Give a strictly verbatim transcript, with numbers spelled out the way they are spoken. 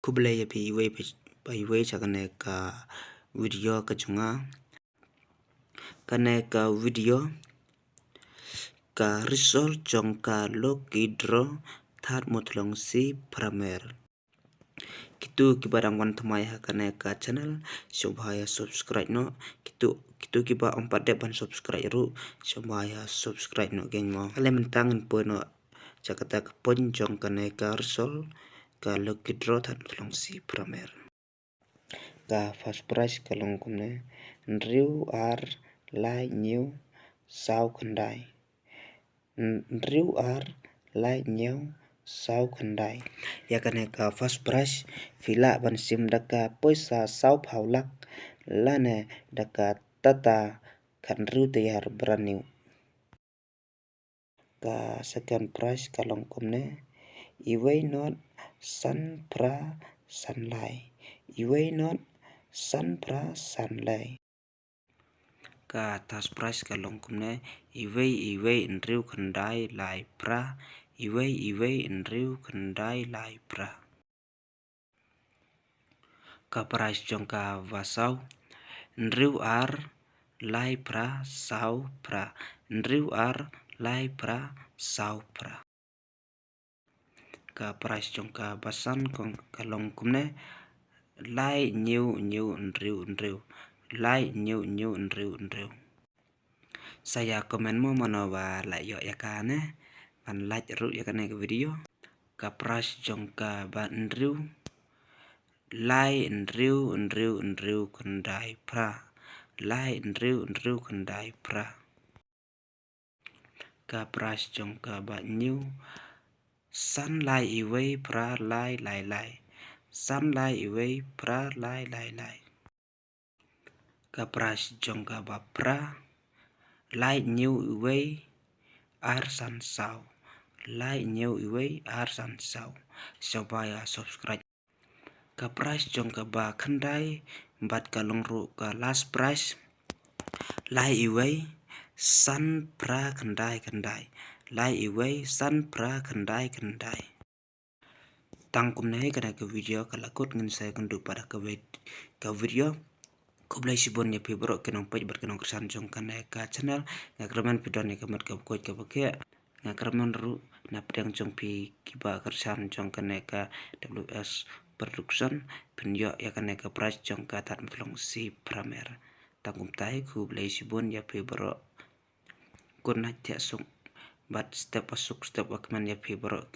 Khublei ïa phi iwei pa iwei sha kane ka video ka jong nga. Kane ka video ka result jong ka lucky draw Thadmuthlong C Phramer. Kito kiba dang wan thymmai ha kane ka channel, sngewbha ïa subscribe noh. Kito, kito kiba ym pat dep ban subscribe ruh, sngewbha ïa subscribe noh keiñ mo. Ale mynta ngin poi noh sha kata ka point jong kane ka result ka lucky draw Thadmuthlong C Phramer. Ka first prize ka long kumne: hynriew ar lai hynñiew saw khyndai. Hynriew ar lai hynñiew saw khyndai. Ïa kane ka first prize phi lah ban shim da ka poisa saw phew lak lane da ka Tata khathynriew taïar brand new. Ka second prize ka long kumne: iwei not san phra san lai. Iwei not san phra san lai. Ka third prize ka long kumne: iwei iwei hynriew khyndai lai phra. Iwei iwei hynriew khyndai lai phra. Ka prize jong kaba saw: hynriew ar lai phra saw phra. Hynriew ar lai phra saw phra. Ka prize jong kaba san ka long kumne: lai hynñiew hynñiew hynriew hynriew. Lai hynñiew hynñiew hynriew hynriew. Sa ïa comment mo mano ba la ïoh ïa kane, ban like ruh ïa kane ka video. Ka prize jong kaba hynriew: lai hynriew hynriew hynriew khyndai phra. Lai hynriew hynriew khyndai phra. Ka prize jong kaba hynñiew: san lai iwei phra lai lai lai. San lai iwei phra lai lai lai. Ka prize jong kaba phra: lai hynñiew iwei ar san saw. Lai hynñiew iwei ar san saw. Sngewbha ïa subscribe. Ka prize jong kaba khyndai bad ka long ruh ka last prize: lai iwei san phra khyndai khyndai. Lai iwei san phra khyndai khyndai. Tang kumne kane ka video ka la kut, ngin sa ïakynduh pat ha ka video. Khublei shibun ïa phi baroh ki nongpeit bad ki nongkyrshan jong kane ka channel. Nga kyrmen phi don ïa ka met kaba koit kaba khiah. Nga kyrmen ruh na pdeng jong phi kiba kyrshan jong kane ka W S Production, phin ïoh ïa kane ka prize jong ka Thadmuthlong C Phramer. Tang kumta hi, khublei shibun ïa phi baroh. Good night, thiah suk bad step ba suk step ba kmen ïa phi baroh.